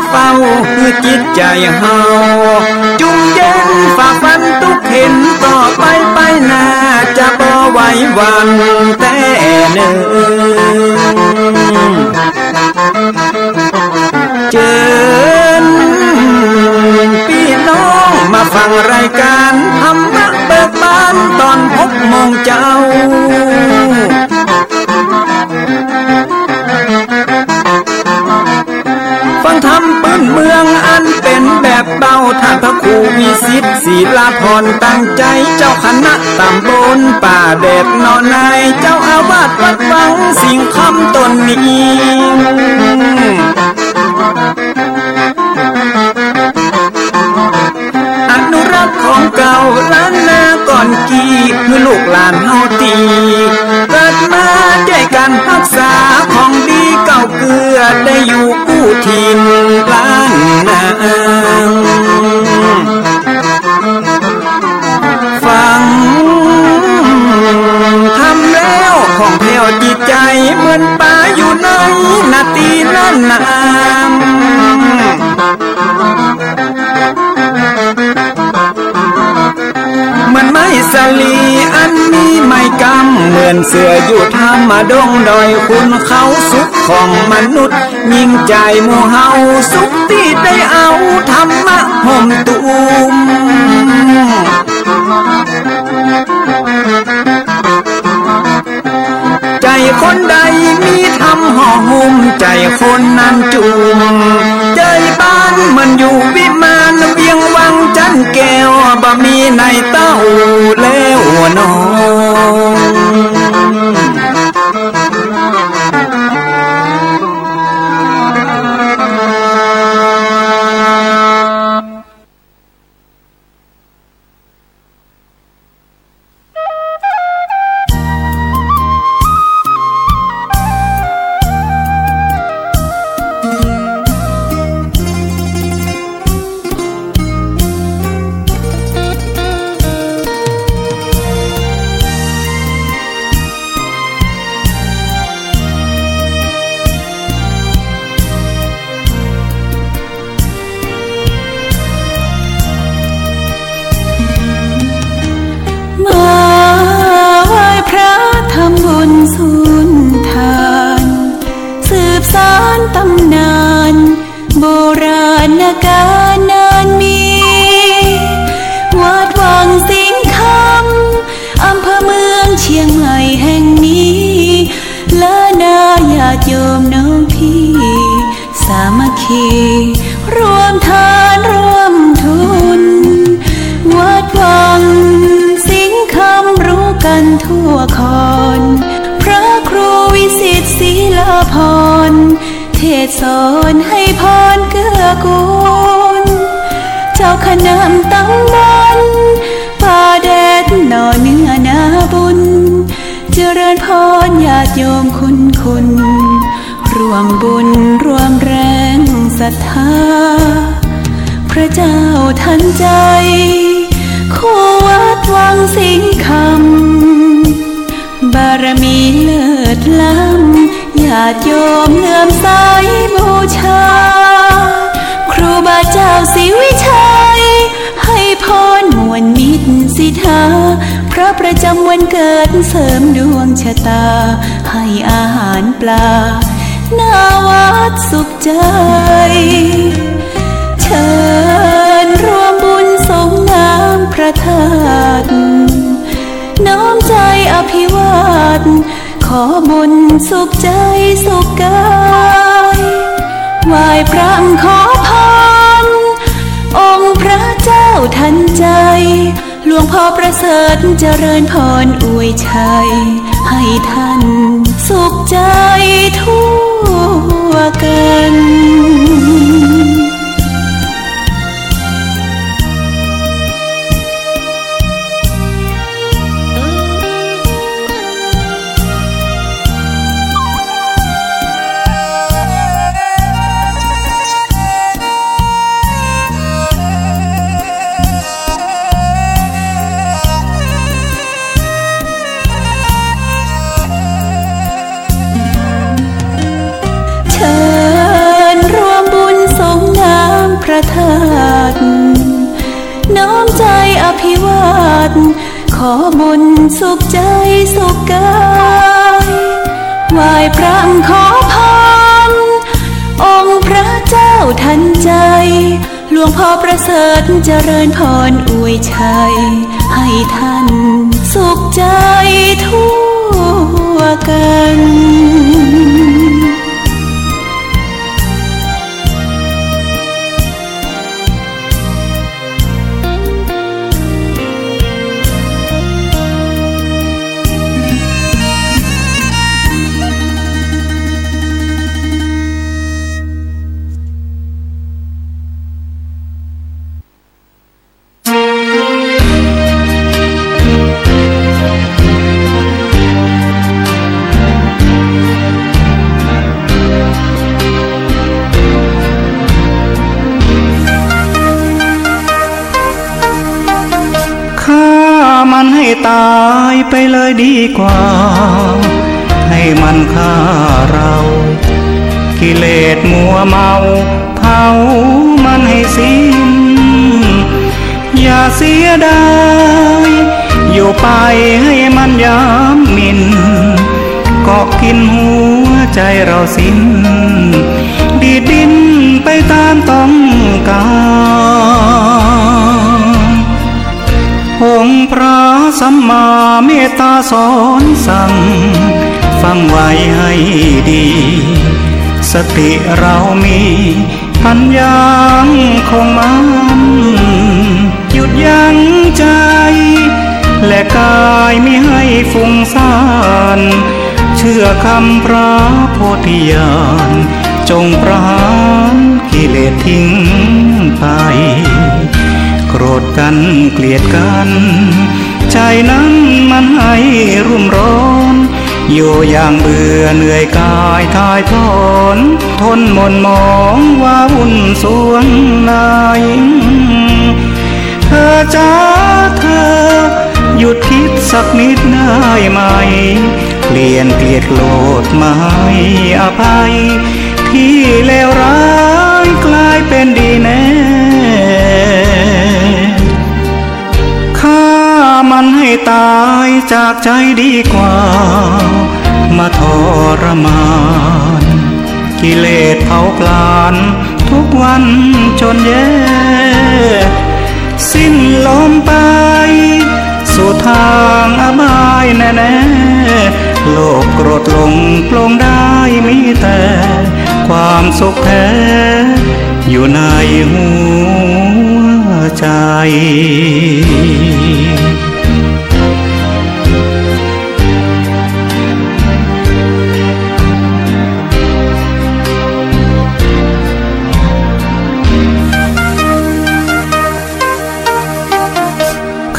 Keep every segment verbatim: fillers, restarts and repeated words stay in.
เฝ้าหื้อจิตใจ๋เฮา จุ่มเย็นฝ่าฟันตุ๊กข์เข็ญ ต่อไปไปหน้าจะบ่ไหวหวั่นแต๊เนิ่น เจิญปี้น้องมาฟังรายก๋านธรรมะเบิกบานต๋อนหกโมงเจ๊า ฟังธรรมปื้นเมืองอันเป๋นแบบเบา ต้านพระครูวิสิทธิ์ ศิลาพรณ์ ตั้งใจ๋ เจ้าคณะต๋ำบลป่าแดดหนอใน เจ้าอาวาสวัดวังสิงห์คำต๋นนี้ อนุรักษ์ของเก่าล้านนาก่อนกี้ หื้อลูกหลานเฮาตี้เกิดมา จ้วยกั๋นฮักษาของดีเก่าเกื้อ ได้อยู่กู้ถิ่นล้านนา ฟังธรรมแล้วผ่องแผ้วจิตใจ๋ เหมือนป๋าอยู่ในนาตี้นั้นนา เหมือนไม้สาลีอันมีไม้กำ เหมือนเสื้ออยู่ถ้ำดงดอยขุนเขา สุขของมนุษย์ยิ่งใจ๋หมู่เฮา สุขตี้ได้เอาธรรมะห่มตุ้ม ใจ๋คนใดมีธรรมห่อหุ้ม ใจ๋คนนั้นจุ่ม ใจ๋บ้านเหมือนอยู่วิมาน เวียงวังจันแก้ว บ่มีในเต้าแล้วหนอ มาไหว้พระทำบุญสุนทาน สืบสานต๋ำนานโบราณก๋าลนานมี วัดวังสิงห์คำ อำเภอเมืองเชียงใหม่แห่งนี้ ล้านนาญาติโยมน้องพี่ สามัคคีร่วมทานร่วมทุน วัดวังสิงห์คำรู้กั๋นทั่วคอน พระครูวิสิทธิ์ศิลาพรณ์ เทศน์สอนให้พรเกื้อกูล เจ้าคณะต๋ำบลป่าแดดหน่อเนื้อนาบุญ เจริญพรญาติโยมคุณคุณ ร่วมบุญร่วมแรงศรัทธา พระเจ้าทันใจ คู่วัดวังสิงห์คำ บารมีเลิศล้ำ ญาติโยมเลื่อมใสบูชา ครูบาเจ้าศรีวิชัย ให้พรมวลมิตรสิทธา พระประจำวันเกิดเสริมดวงชะตา ให้อาหารปลา หน้าวัดสุขใจ เชิญร่วมบุญสรงน้ำพระธาตุ น้อมใจอภิวาท ขอบุญสุขใจสุขกาย ไหว้พระขอพร องค์พระเจ้าทันใจ หลวงพ่อประเสริฐเจริญพรอวยชัย ให้ท่านสุขใจทั่วกัน ขอบุญสุขใจ๋สุขก๋าย ไหว้พระขอพร องค์พระเจ้าทันใจ๋ หลวงพ่อประเสริฐเจริญพรอวยชัย ให้ท่านสุขใจ๋ทั่วกัน ฆ่ามันให้ต๋ายไปเลยดีกว่า ให้มันฆ่าเรา กิเลสมัวเมา เผามันให้สิ้น อย่าเสียดาย อยู่ไปให้มันยามหมิ่น เกาะกิ๋นหัวใจ๋เราสิ้น ดีดดิ้นไปต๋ามต้องก๋าน องค์พระสัมมาเมตต๋าสอนสั่ง ฟังไว้ให้ดี สติเรามี ปัญญาคงมั่น หยุดยั้งใจ๋ และก๋ายมิให้ฟุ้งซ่าน เชื่อคำพระโพธิญาณ จงประหารกิเลสทิ้งไป โกรธกั๋นเกลียดกั๋น ใจ๋นั้นมันให้รุ่มร้อน อยู่อย่างเบื่อเหนื่อยกายถ่ายถอน ทนหม่นหมองว้าวุ่นสวงใน เธอจ๋าเธอ หยุดคิดสักนิดได้ไหม เปลี่ยนเกลียดโกรธมาให้อภัย ที่เลวร้ายกลายเป็นดีแน่ ฆ่ามันให้ต๋ายจากใจ๋ดีกว่า มาทรมาน กิเลสเผาผลาญทุกวันจนแย่ สิ้นลมไป สู่ทางอบายแน่ๆ โลภโกรธหลงปลงได้มีแต่ ความสุขแท้อยู่ในหัวใจ๋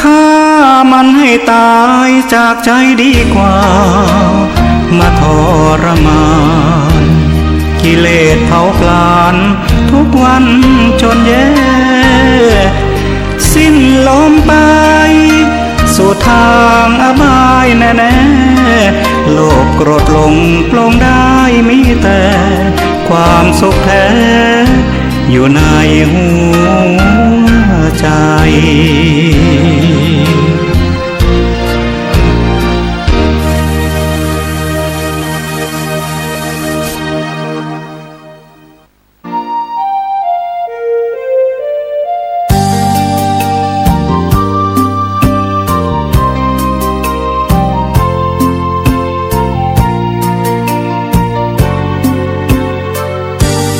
ฆ่ามันให้ต๋ายจากใจ๋ดีกว่า มาทรมาน กิเลสเผาผลาญทุกวันจนแย่ สิ้นลมไป สู่ทางอบายแน่ๆ โลภโกรธหลงปลงได้มีแต่ ความสุขแท้ อยู่ในหัวใจ๋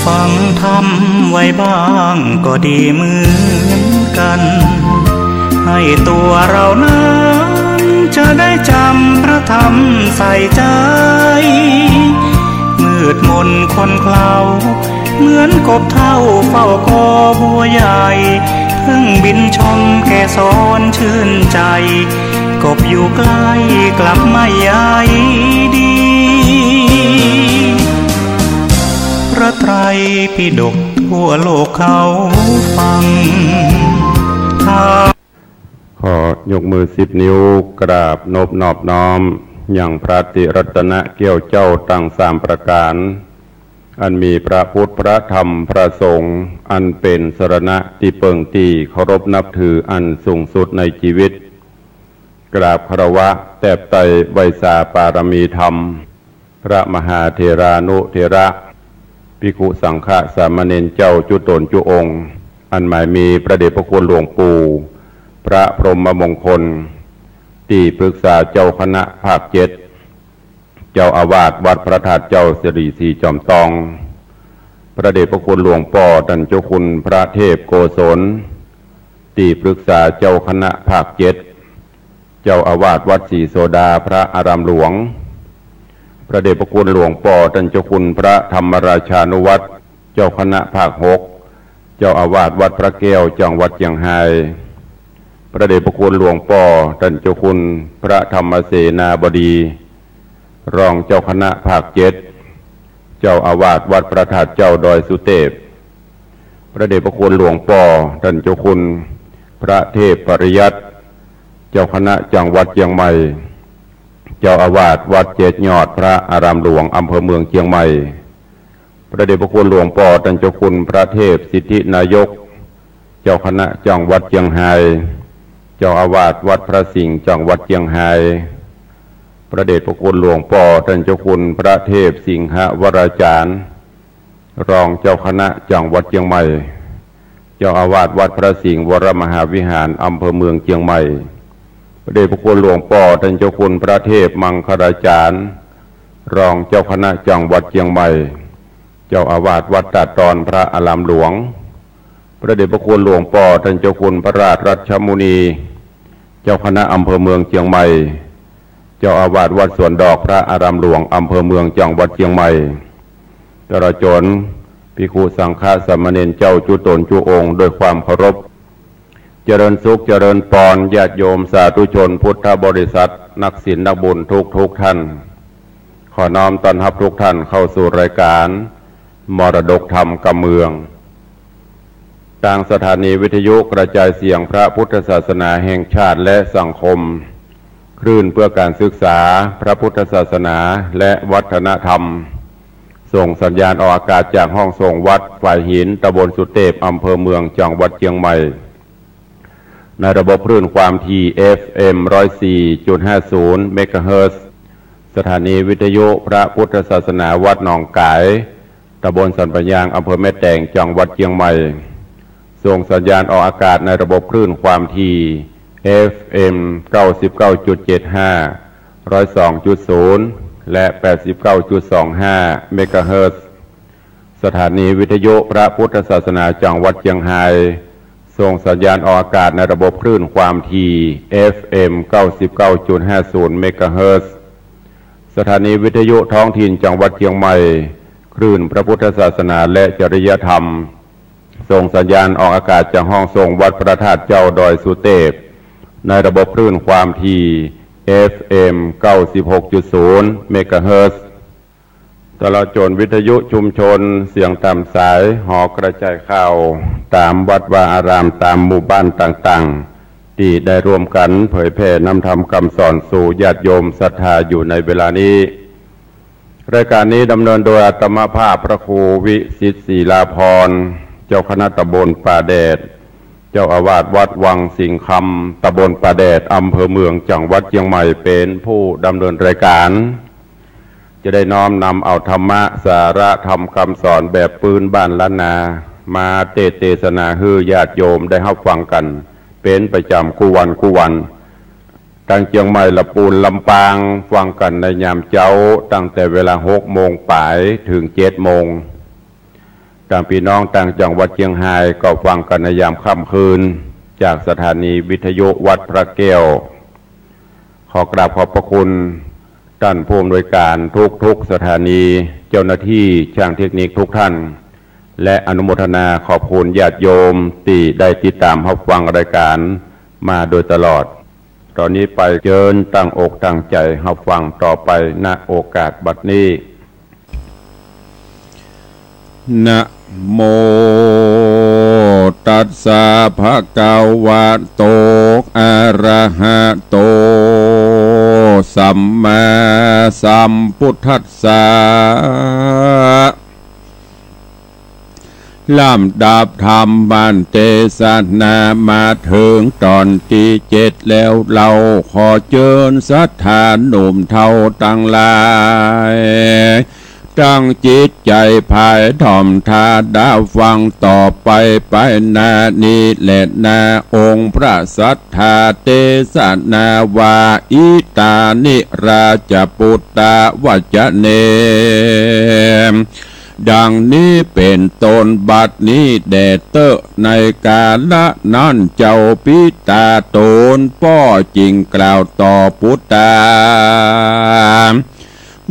ฟังธรรมไว้บ้างก็ดีเหมือนกั๋น ให้ตัวเรานั้นจะได้จ๋ำพระธรรมใส่ใจ๋ มืดมนคนเขลา เหมือนกบเฒ่าเฝ้ากอบัวใหญ่ เพิ่งบินชมเกสรชื่นใจ๋ กบอยู่ใกล้กลับไม่ใยดี พระไตรปิฎกทั่วโลกเขาฟัง ขอยกมือสิบนิ้วกราบนบนอบน้อมยังพระติรัตนเกี้ยวเจ้าตังสามประก๋าน อันมีพระพุทธ พระธรรม พระสงฆ์ อันเป๋นสรณะตี้เปิ้งตี้เคารพนับถืออันสูงสุดในจีวิต กราบคารวะแตบไตรไหว้สาปารมีธรรม พระมหาเถรานุเถระ ภิกขุสังฆะสามเณรเจ้าจุ๊ต๋นจุ๊องค์ อันหมายมีพระเดชพระคุณหลวงปู่ พระพรหมมงคล ตี้ปรึกษาเจ้าคณะภาคเจ็ด เจ้าอาวาสวัดพระธาตุเจ้าสิริสีจอมตอง พระเดชพระคุณหลวงป้อต้านเจ้าคุณพระเทพโกศล ตี้ปรึกษาเจ้าคณะภาคเจ็ด เจ้าอาวาสวัดศรีโสดาพระอารามหลวง พระเดชพระคุณหลวงป้อต้านเจ้าคุณพระธรรมราชานุวัฒน์ เจ้าคณะภาคหก เจ้าอาวาสวัดพระแก้วจังหวัดเจียงฮาย พระเดชพระคุณหลวงป้อต้านเจ้าคุณพระธรรมเสนาบดี รองเจ้าคณะภาคเจ็ด เจ้าอาวาสวัดพระธาตุเจ้าดอยสุเตพ พระเดชพระคุณหลวงป้อต้านเจ้าคุณพระเทพปริยัติ เจ้าคณะจังหวัดเจียงใหม่ เจ้าอาวาสวัดเจ็ดยอดพระอารามหลวงอำเภอเมืองเจียงใหม่ พระเดชพระคุณหลวงป้อต้านเจ้าคุณพระเทพสิทธินายก เจ้าคณะจังหวัดเจียงฮาย เจ้าอาวาสวัดพระสิงห์จังหวัดเจียงฮาย พระเดชพระคุณหลวงป้อต้านเจ้าคุณพระเทพสิงหวราจารย์ รองเจ้าคณะจังหวัดเจียงใหม่ เจ้าอาวาสวัดพระสิงห์วรมหาวิหารอำเภอเมืองเจียงใหม่ พระเดชพระคุณหลวงป้อต้านเจ้าคุณพระเทพมังคลาจารย์ รองเจ้าคณะจังหวัดเจียงใหม่ เจ้าอาวาสวัดตาดตอนพระอารามหลวง พระเดชพระคุณหลวงป้อต้านเจ้าคุณพระราชรัชมุนี เจ้าคณะอำเภอเมืองเจียงใหม่ เจ้าอาวาสวัดสวนดอกพระอารามหลวงอำเภอเมืองจังหวัดเจียงใหม่ ตลอดจ๋นภิกขุสังฆะสามเณรเจ้าจุ๊ต๋นจุ๊องค์ด้วยความเคารพ เจริญสุขเจริญปอน ญาติโยมสาธุชนพุทธบริษัท นักศีลนักบุญทุกๆ ท่าน ขอน้อมต้อนฮับทุกท่านเข้าสู่รายการมรดกธรรมกำเมือง ตางสถานีวิทยุกระจายเสียงพระพุทธศาสนาแห่งชาติและสังคม คลื่นเพื่อการศึกษาพระพุทธศาสนาและวัฒนธรรม ส่งสัญญาณออกอากาศจากห้องส่งวัดฝายหิน ตำบลสุเตพ อำเภอเมือง จังหวัดเจียงใหม่ ในระบบคลื่นความถี่ เอฟเอ็ม ร้อยสี่จุดห้าศูนย์ เมกะเฮิรตซ์ สถานีวิทยุพระพุทธศาสนาวัดหนองก๋าย ตำบลสันป่ายาง อำเภอแม่แตง จังหวัดเจียงใหม่ ส่งสัญญาณออกอากาศในระบบคลื่นความถี่ เอฟเอ็ม เก้าสิบเก้าจุดเจ็ดห้า ร้อยสองจุดศูนย์ และ แปดสิบเก้าจุดสองห้า เมกะเฮิรตซ์ สถานีวิทยุพระพุทธศาสนาจังหวัดเจียงฮาย ส่งสัญญาณออกอากาศในระบบคลื่นความถี่ เอฟเอ็ม เก้าสิบเก้าจุดห้าศูนย์ เมกะเฮิรตซ์ สถานีวิทยุท้องถิ่นจังหวัดเจียงใหม่ คลื่นพระพุทธศาสนาและจริยธรรม ส่งสัญญาณออกอากาศจากห้องส่งวัดพระธาตุเจ้าดอยสุเตพ ในระบบคลื่นความถี่ เอฟเอ็ม เก้าสิบหกจุดศูนย์ เมกะเฮิรตซ์ ตลอดจ๋นวิทยุชุมชนเสียงต๋ามสาย หอกระจายข่าวต๋ามวัดวาอาราม ต๋ามหมู่บ้านต่างๆ ตี้ได้ร่วมกั๋นเผยแผ่นำธรรมกำสอนสู่ญาติโยมศรัทธาอยู่ในเวลานี้ รายการนี้ดำเนินโดยอาตมาภาพพระครูวิสิทธิ์ศิลาภรณ์ เจ้าคณะตำบลป่าแดด เจ้าอาวาสวัดวังสิงห์คำ ตำบลป่าแดด อำเภอเมือง จังหวัดเจียงใหม่ เป๋นผู้ดำเนินรายการ จะได้น้อมนำเอาธรรมะสาระธรรมกำสอนแบบปื้นบ้านล้านนา มาเตสน์เตสนาหื้อญาติโยมได้ฮับฟังกั๋นเป๋นประจ๋ำกู้วันกู้วัน ตางเจียงใหม่ ละปูน ลำปาง ฟังกั๋นในยามเจ๊า ตั้งแต่เวลาหกโมงป๋ายเถิงเจ็ดโมง ตางปี้น้องตางจังหวัดเจียงฮายก็ฟังกั๋นในยามค่ำคืน จากสถานีวิทยุวัดพระแก้ว ขอกราบขอบพระคุณต้านผู้อำนวยการทุกๆ สถานี เจ้าหน้าตี้ ช่างเทคนิคทุกท่าน และอนุโมทนาขอบคุณญาติโยมตี้ได้ติดต๋ามฮับฟังรายการมาโดยตลอด ต๋อนนี้ไปเจิญตั้งอกตั้งใจ๋ฮับฟังต่อไป ณ โอกาสบัดนี้ นะโม ตัสสะ ภะคะวะโต อะระหะโต สัมมาสัมพุทธัสสะ นะ ลำดับธรรมเตสนามาเถิงต๋อนตี้เจ็ดแล้ว เฮาขอเจิญศรัทธาหนุ่มเฒ่าตังหลาย ตั้งจิตใจ๋ผ่ายถ่อมถ้าดะฟังต่อไป ไปหน้านี้แลนา องค์พระสัทธาเตสนาว่า อิตานิราชปุตตวจเน ดังนี้เป๋นต้น บัดนี้แด่เต๊อะ ในกาละนั้นเจ้าปิตาต๋นป้อจึงกล่าวต่อปุตตา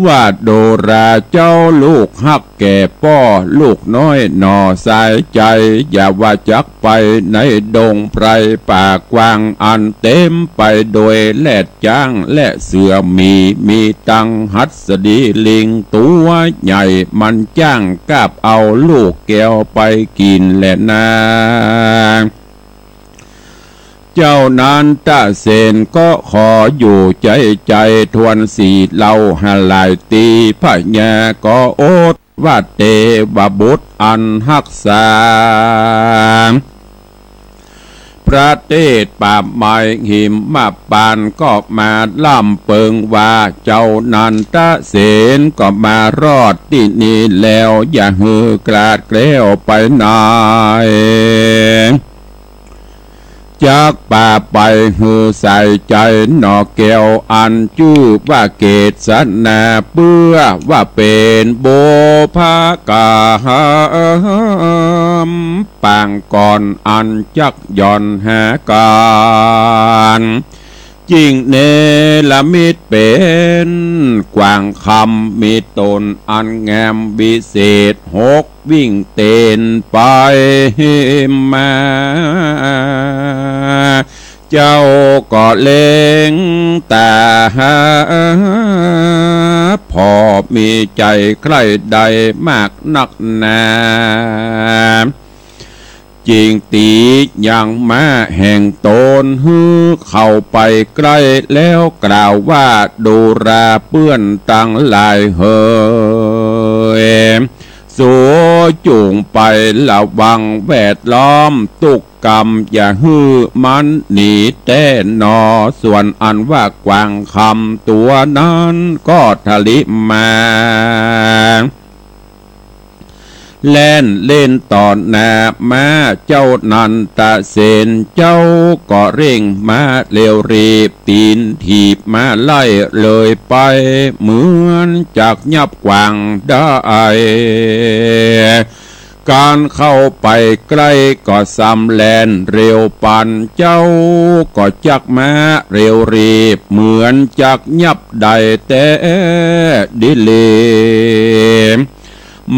ว่า ดูราเจ้าลูกฮักแก่ป้อ ลูกน้อยหน่อสายใจ๋ อย่าว่าจักไปในดงไพรป่ากว้างอันเต๋มไปโดยแรดจ๊างและเสือหมี มีตังหัสดีลิงตั๋วใหญ่ มันจ้างกาบเอาลูกแก้วไปกิ๋นแลนา เจ้านันทเสนก็ขออยู่ใจ๋ใจ๋ ทวนสีเหล่าหาหลายตี้ พญาก็โอษว่า เตวบุตรอันฮักษาประเทศป่าไม้หิมพานต์ก็มาล่ำเปิงว่า เจ้านันทเสนก็มารอดตี้นี่แล้ว อย่าหื้อคลาดแคล้วไปไหน จักปาไปหื้อสายใจ๋หน่อแก้ว อันจื้อว่าเกศนา เปื้อว่าเป๋นบุพกา ปางก่อนอันจักหย่อนหากาญ จิ่งเนรมิตเป๋นกวางคำ มีต๋นอันงามวิเศษ หกวิ่งเตนไปมา เจ้าก็เล็งต๋าหา ผ่อมีใจ๋ใคร่ใด่มากนักหนา จิ่งตี๋ยังม้าแห่งต๋นหื้อเข้าไปใก้ แล้วกล่าวว่า ดูราเปื้อนตังหลายเหย สูจุ่งไประวังแวดล้อม ตุ๊กกำอย่าหื้อมันหนีแต๊หนอ ส่วนอันว่ากวางคำตั๋วนั้นก็ทะลิมา แล่นเล่นต่อหน้าม้าเจ้านันทเสน เจ้าก็เร่งม้าเร็วรีบ ตี๋นถีบม้าไล่เลยไป เหมือนจักยับกวางได้ การเข้าไปใก้ก็ซ้ำแล่นเร็วปัน เจ้าก็จักม้าเร็วรีบ เหมือนจักยับได้แต๊ดีหลี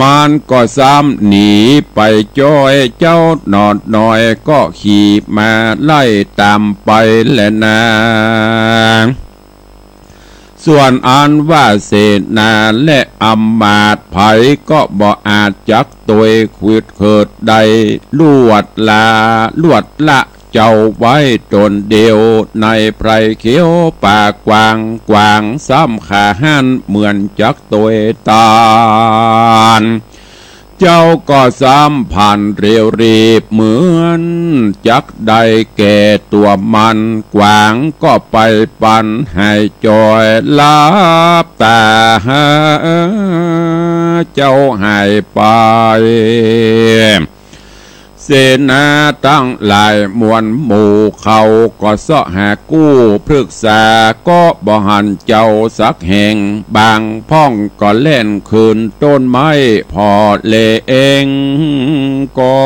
มันก็ซ้ำหนีไปจ้อย เจ้าหนอน้อยก็ขี่ม้าไล่ต๋ามไปแลนา ส่วนอันว่าเสนาและอำมาตย์ใผก็บ่อาจจักตวยขวิดเขิดได้ ลวดลา ลวดละเจ้าไว้ต๋นเดียว ในไพรเขียวป่ากว้าง กวางซ้ำขาหั้นเหมือนจักตวยตาน เจ้าก็ซ้ำพลันเร็วรีบ เหมือนจักได้แก่ตั๋วมัน กวางก็ไปปันหายจ้อย หลับต๋าหาเจ้าหายไป เสนาตังหลายมวลหมู่เขาก็เซาะหากู้ปรึกษา ก็บ่หันเจ้าสักแห่ง บางพ่องก็แล่นขึ้นต้นไม้ผ่อแลเอง ก็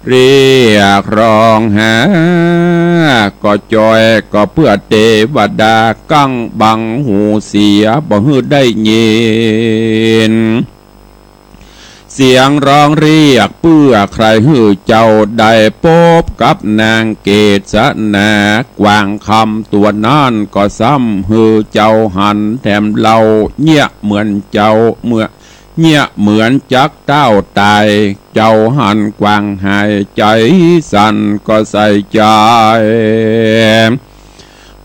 เรียกฮ้องหา ก็จ้อยก็เปื้อเตวดากั้งบังหูเสียบ่หื้อได้ยิน เสียงฮ้องเรียกเปื้อใค่หื้อเจ้าได้ปบกับนางเกศนา กวางคำตั๋วนั้นก็ซ้ำหื้อเจ้าหันแถมเล่า เยียะเหมือนเจ้าเมื่อ เยียะเหมือนจักเต้าต๋าย เจ้าหันกวางหายใจ๋สั่นก็ใส่ใจ๋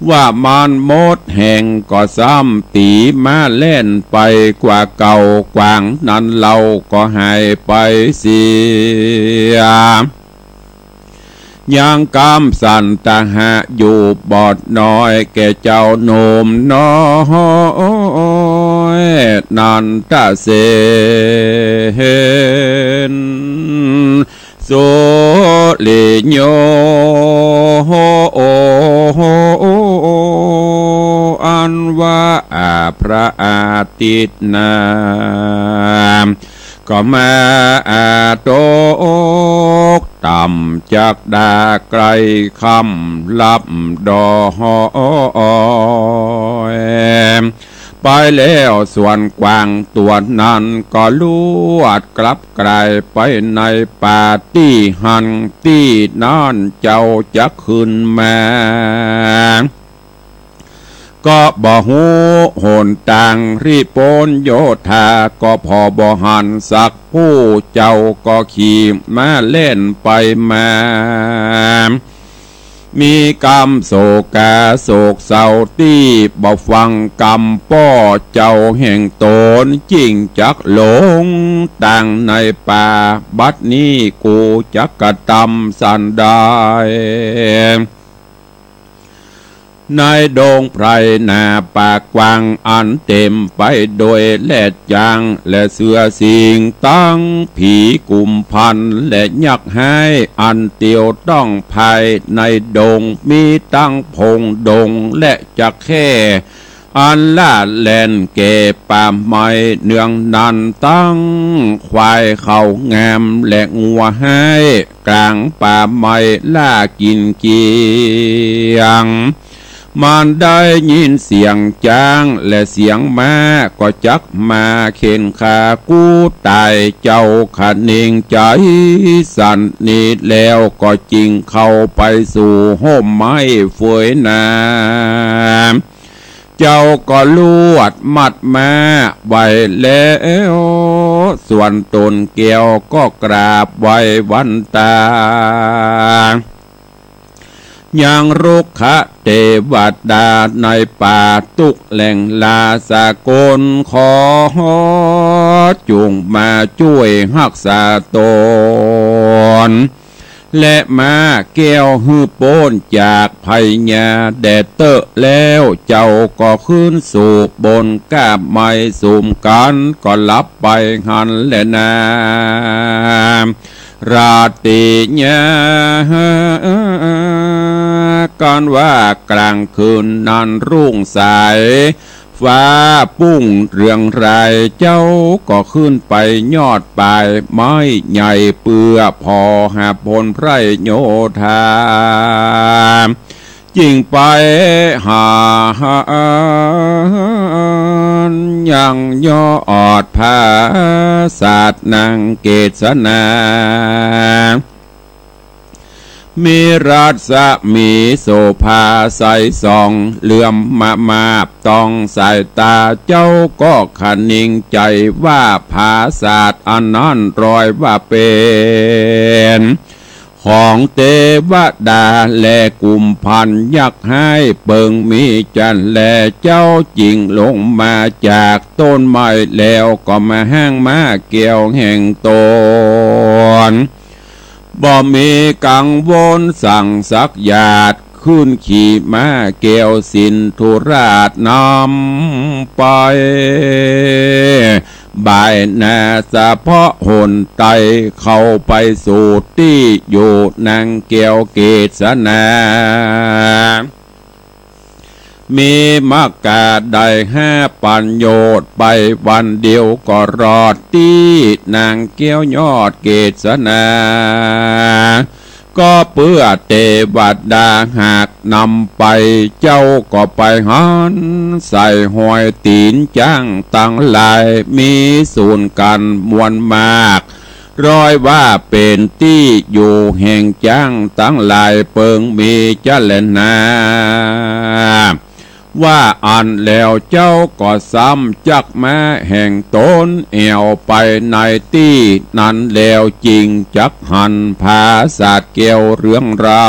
ว่ามันหมดแฮงก็ซ้ำตี๋ม้าแล่นไปกว่าเก่า กวางนั้นเล่าก็หายไปเสีย ยังกำสันตหะอยู่บอดน้อย แก่เจ้าหนุ่มน้อยนันทเสน สุริโย อันว่าพระอาทิตย์นา ก็มาตกต่ำ จักดาใกล้ค่ำลับดอย ไปแล้วส่วนกวางตั๋วนั้น ก็ลวดกลับกลายไปในป่าตี้หั้น ตี้นั้นเจ้าจักขึ้นมา ก็บ่ฮู้หนตางริโปนโยธา ก็ผ่อบ่หันสักผู้ เจ้าก็ขี่ม้าแล่นไปมา มีกำโศกาโศกเศร้าตี้บ่ฟังกำป้อเจ้าแห่งตน จิ่งจักหลงตางในป่า บัดนี้กูจักกระตำสันใด ในดงไพรนาป่ากว้าง อันเต็มไปโดยแรดจาง และเสือสิงห์ตังผีกุมพัน และยักษ์ฮ้ายอันเตียวต้องภายในดง มีตังพงดงและจักแค่ อันล่าแล่นแก่ป่าไม้ เนืองนั้นตังควายเขางาม และงัวฮ้ายกลางป่าไม้ล่ากิ๋นเกลี้ยง มันได้ยินเสียงจ๊างและเสียงม้า ก็จักมาเข็นฆ่ากูต๋าย เจ้าคะเนงใจ๋สันนี้แล้ว ก็จิ่งเข้าไปสู่ฮ่มไม้เฟยนา เจ้าก็ลวดมัดม้าไว้แล้ว ส่วนต๋นแก้วก็กราบไหว้วันตา ยังรุกขเตวดาในป่าตุ๊กแหล่งลาสากล ขอจุ่งมาจ้วยฮักษาต๋น และม้าแก้วหื้อป๊นจากภัยยาแดดเต๊อะแล้ว เจ้าก็ขึ้นสู่บนก้าไม้สุมกั๋น ก็หลับไปหั้นแลนา ราตรียา กันว่ากลางคืนนั้นรุ่งสาย ฟ้าปุ้งเรืองราย เจ้าก็ขึ้นไปยอดปายไม้ใหญ่ เปื้อผ่อหาผลไพร่โยธา จิ่งไปหายังยอดผาสาทนางเกศนา มีรัศมีโสภาใสส่องเหลื่อมมามาบต้องสายต๋า เจ้าก็คะเนงใจ๋ว่าผาสาทอันนั้นรอยว่าเป๋นของเตวดาและกุมพันยักษ์ฮ้ายเปิงมีจันทร์แล เจ้าจิ่งลงมาจากต้นไม้แล้ว ก็มาห้างม้าแก้วแห่งต๋น บ่มีกังวลสังสักหยาด ขึ้นขี่ม้าแก้วสินธุราชนำไป บ่ายหน้าสะเพาะหนไตเข้าไปสู่ตี้อยู่นางแก้วเกศนา มีมักกะได้ห้าปัญโยชน์ ไปวันเดียวก็รอดตี้นางแก้วยอดเกศนา ก็เปื้อเตวดาหากนำไป เจ้าก็ไปหันใส่ฮอยตี๋นจ๊างตังหลาย มีสูนกั๋นมวลมาก รอยว่าเป๋นตี้อยู่แห่งจ๊างตังหลายเปิงมีจันทร์แลนา ว่าอั้นแล้วเจ้าก็ซ้ำจักม้าแห่งต๋นแอ่วไปในตี้นั้นแล้ว จิ่งจักหันผาสาทแก้วเรืองรา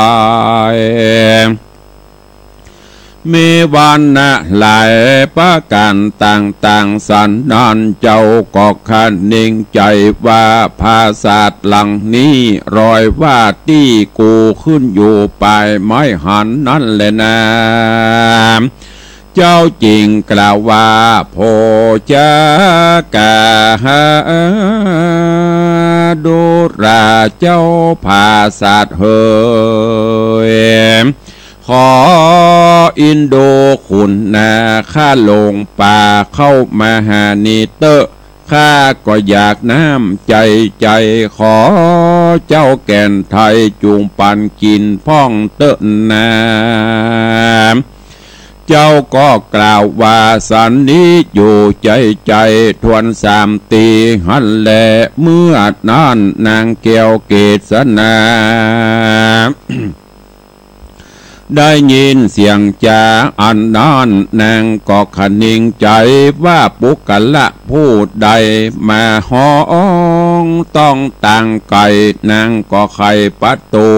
ย มีวรรณะหลายประก๋านต่างๆ สันนั้นเจ้าก็คะเนงใจ๋ว่าปราสาทหลังนี้รอยว่าตี้กูขึ้นอยู่ป๋ายไม้หันนั้นแลนา เจ้าจึงกล่าวว่า โผจกาหาดูราเจ้าปราสาทเหย ขออินดูขุนนาข้าหลงป่าเข้ามาหานี้เต๊อะ ข้าก็อยากน้ำใจ๋ใจ๋ ขอเจ้าแก่นไทยจุ่งปันกิ๋นพ่องเต๊อะนา เจ้าก็กล่าวว่าสันนี้อยู่ใจ๋ใจ๋ ทวนสามตีหั้นแล เมื่อนั้นนางแก้วเกศนา ได้ยินเสียงจ๋าอันนั้น นางก็คะเนงใจ๋ว่าปุคคละผู้ใดมาฮ้องต้องตางไก๋ นางก็ไขประตู๋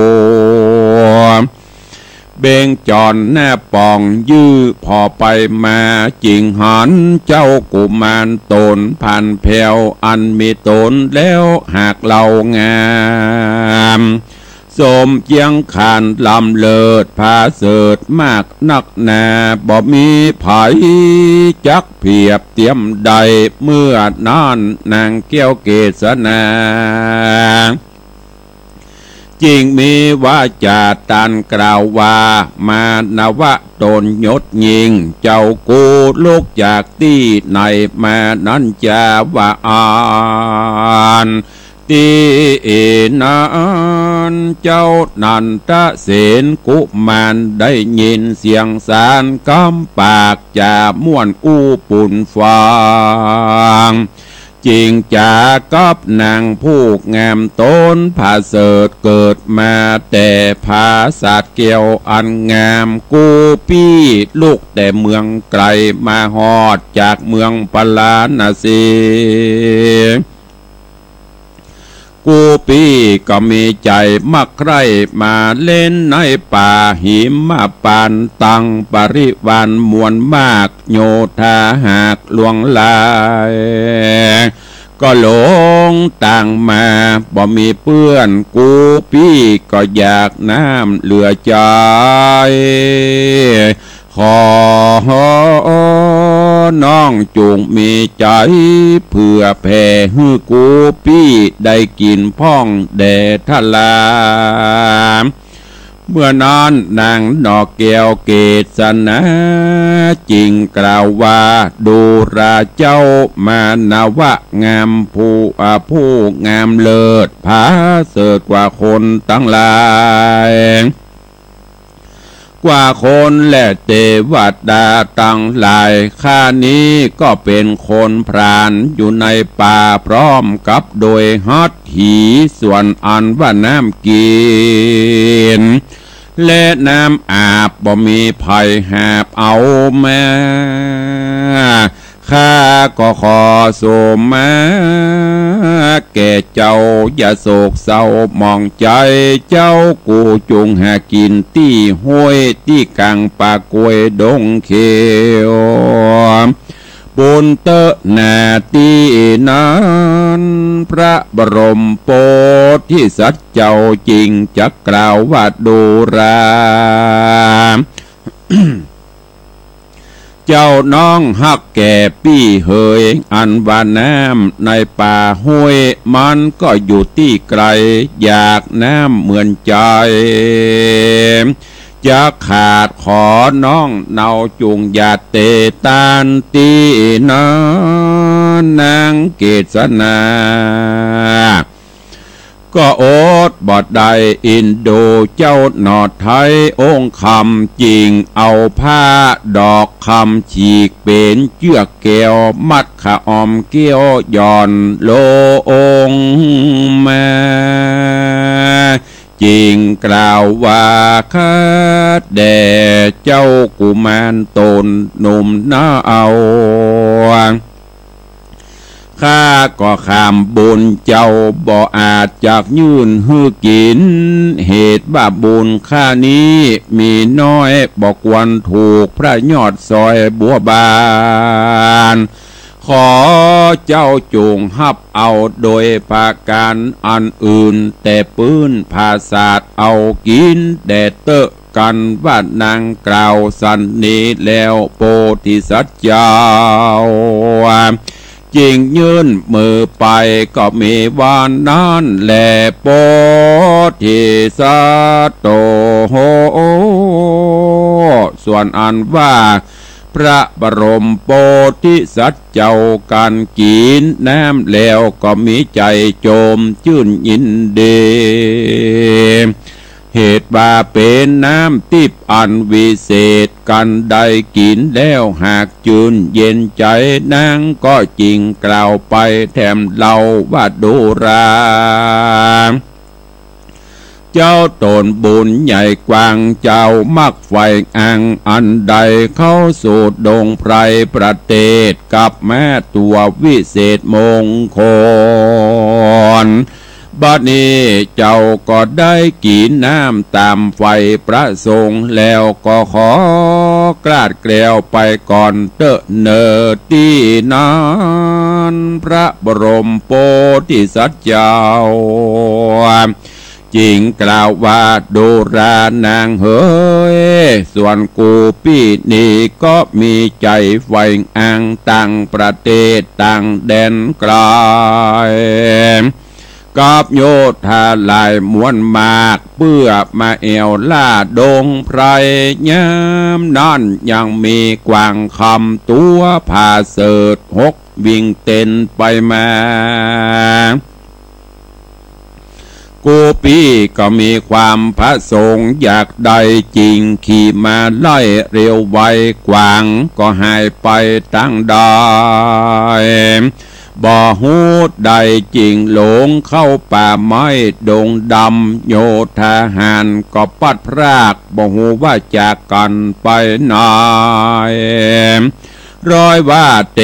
เบ่งจ๋อนหน้าป่องยื่อผ่อไปมา จึงหันเจ้ากุมารต๋นผ่านแผ้วอันมีต๋นแล้วหากเล่างาม สมเยียงขานล้ำเลิศผาเสริฐมากนักหนา บ่มีใผจักเปียบเตียมได้ เมื่อนั้นนางแก้วเกศนา จึงมีวาจ๋าตรัสกล่าวว่า มานวะต๋นยศยิ่ง เจ้ากูลุกจากตี้ไหนมานั้นจา ว่าอั้น ตี้นั้นเจ้านันทเสนกุมารได้ยินเสียงสานกำปากจ๋าม่วนอู้ปูนฟัง จึงจ๋ากับนางผู้งามต๋นผาเสริฐเกิดมาแต่ปราสาทแก้วอันงาม กู้ปี้ลุกแต่เมืองไก๋มาฮอดจากเมืองพาราณสี กู้ปี้ก็มีใจ๋มักใคร่มาเล่นในป่าหิมพานต์ ตังบริวารมวลมาก โยธาหากหลวงหลาย ก็หลงตางมาบ่มีเปื้อน กู้ปี้ก็อยากน้ำเหลือใจ๋ ขอน้องจุ่งมีใจ๋เผื่อแผ่หื้อกู้ปี้ได้กิ๋นพ่องแด่ทรา เมื่อนั้นนางหน่อแก้วเกศนาจึงกล่าวว่า ดูราเจ้ามานวะงามผู้ อ่า ผู้งามเลิศผาเสริฐกว่าคนตังหลาย กว่าคนและเตวดาตังหลาย ข้านี้ก็เป๋นคนพรานอยู่ในป่าพร้อมกับโดยฮัตถี ส่วนอันว่าน้ำกิ๋น และน้ำอาบบ่มีใผหาบเอามา ข้าก็ขอสมมาแก่เจ้า อย่าโศกเศร้าหมองใจ๋ เจ้ากูจุ่งหากิ๋นตี้ห้วยตี้ก๋างป่ากล้วยดงเขียว ปูนเต๊อะนา ตี้นั้นพระบรมโพธิสัตว์เจ้าจึงจักกล่าวว่า ดูรา เจ้าน้องฮักแก่ปี้เหย อันว่าน้ำในป่าห้วยมันก็อยู่ตี้ไก๋ อยากน้ำเหมือนใจ๋ จะขาดขอน้องเนาจุ่งอย่าเตตาน ตี้นั้นนางเกศนา ก็อดบ่ได้อินดูเจ้าหน่อไท้องค์คำ จึงเอาผ้าดอกคำฉีกเป๋นเจื้อกแก้ว มัดขะออมเกี้ยวหย่อนลงมา จึงกล่าวว่า ข้าแด่เจ้ากุมารต๋นหนุ่มนาเอา ข้าก็ข้ามบุญเจ้าบ่อาจจักยื่นหื้อกิ๋น เหตุว่าบุญข้านี้มีน้อย บ่ควรถูกพระยอดสอยบัวบาน ขอเจ้าจงฮับเอาโดยประก๋านอันอื่น แต่ปื้นผาสาทเอากิ๋นแด่เต๊อะ กันว่านางกล่าวสันนี้แล้ว โพธิสัตว์เจ้าจึงยื่นมือไป ก็มีวันนั้นแล โพธิสัตว์โต ส่วนอันว่าพระบรมโพธิสัตว์เจ้า กันกิ๋นน้ำแล้วก็มีใจ๋โจมจื้นยินดี เหตุว่าเป๋นน้ำทิพย์อันวิเศษ กันได้กิ๋นแล้วหากจื้นเย็นใจ๋ นางก็จึงกล่าวไปแถมเล่าว่า ดูรา เจ้าต๋นบุญใหญ่กว้าง เจ้ามักใฝ่อังอันใด เข้าสู่ดงไพรประเสริฐ กับแม้ตัววิเศษมงคล บัดนี้เจ้าก็ได้กิ๋นน้ำต๋ามใฝ่ประสงค์ แล้วก็ขอกราดแกล้วไปก่อนเต๊อะเน่อ ตี้นั้น พระบรมโพธิสัตว์เจ้าจึงกล่าวว่า ดูรานางเหย ส่วนกูปี้นี้ก็มีใจ๋ใฝ่อังต่างประเสริฐต่างแดนไก๋ กับโยธาหลายมวลมาก เปื้อมาแอ่วล่าดงไพร ยามนั้นยังมีกวางคำตั๋วผาเสริฐ หกวิ่งเต้นไปมา กูปี้ก็มีความประสงค์อยากได้ จึงขี่ม้าไล่เร็วไว กวางก็หายไปตางใด บ่ฮู้ได้ จึงหลงเข้าป่าไม้ดงดำ โยธาหารก็พลัดพราก บ่ฮู้ว่าจากกั๋นไปไหน ร้อยว่าเต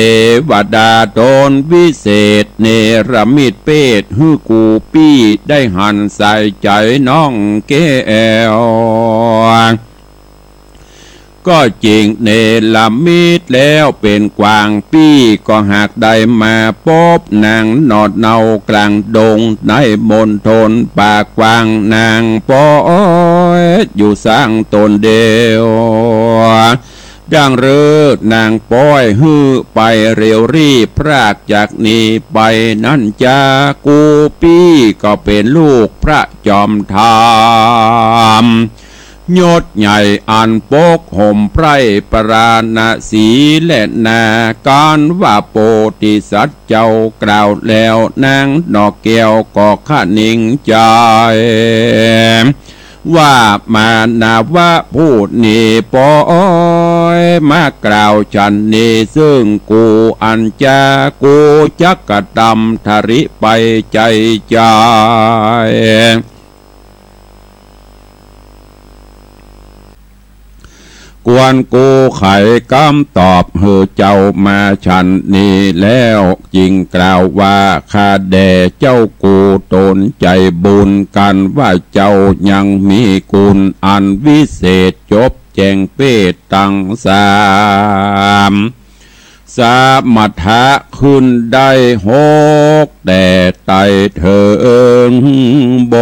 วดาต๋นวิเศษ เนรมิตเปรตหื้อกูปี้ได้หันใส่ใจ๋น้องแก้ว ก็จึงเนรมิตแล้วเป๋นกวางปี้ ก็หากได้มาปบนางหนอดเนาก๋างดง ในมณฑลป่ากว้าง นางปอยอยู่สร้างต๋นเดียว ดังฤๅนางปอยหื้อไปเร็วรีบพรากจากนี้ไปนั้นจา กูปี้ก็เป๋นลูกพระจอมธรรม ยศใหญ่อันปกห่มไพร่พราณสีและนา กันว่าโพธิสัตว์เจ้ากล่าวแล้ว นางหนอแก้วก็คะนิงใจ๋ ว่ามานวะผู้นี้ปอยมากล่าวฉันนี้ ซึ่งกูอันจา กูจักกระทำทริไปใจ๋ใจ๋ ควรกูไขกำตอบหื้อเจ้ามาฉันนี้แล้ว จึงกล่าวว่า ข้าแด่เจ้ากูต๋นใจ๋บุญ กันว่าเจ้ายังมีกุณอันวิเศษ จบแจ้งเปรตตังสาม สมถะขึ้นได้หก แต่ไต่เถิงบ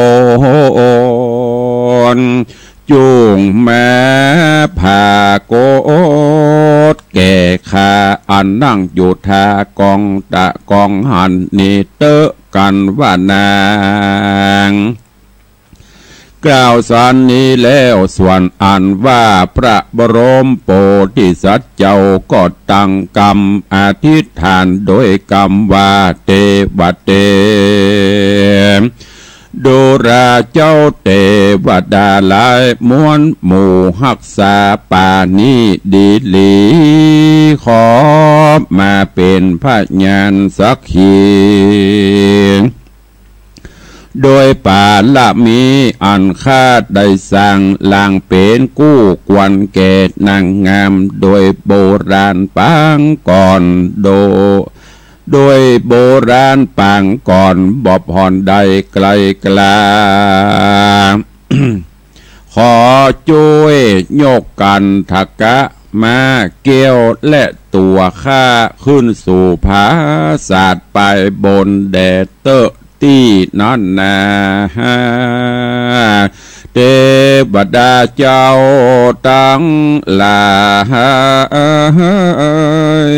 น จุ่งแม้ผากฏแก่ข้า อันนั่งอยู่ท่ากองตะกองหั้นนี้เต๊อะ กันว่านาง กล่าวสันนี้แล้ว ส่วนอันว่าพระบรมโพธิสัตว์เจ้าก็ตั้งกำอธิษฐานโดยกำว่า เตวะเต ดูราเจ้าเตวดาหลายมวลหมู่ ฮักษาป่านี้ดีหลี ขอมาเป๋นพยานสักขี โดยบารมีอันข้าได้สร้าง หลังเป๋นกู้ควรแก่นางงาม โดยโบราณปางก่อน โดย โดยโบราณปางก่อนบ่ผ่อนได้ไกลกล้า ขอจ้วยยกกันทกะม้าแก้วและตั๋วข้าขึ้นสู่ผาสาทไปบนแดดเต๊อะตี้นั้นนา เตวดาเจ้าตังหลาย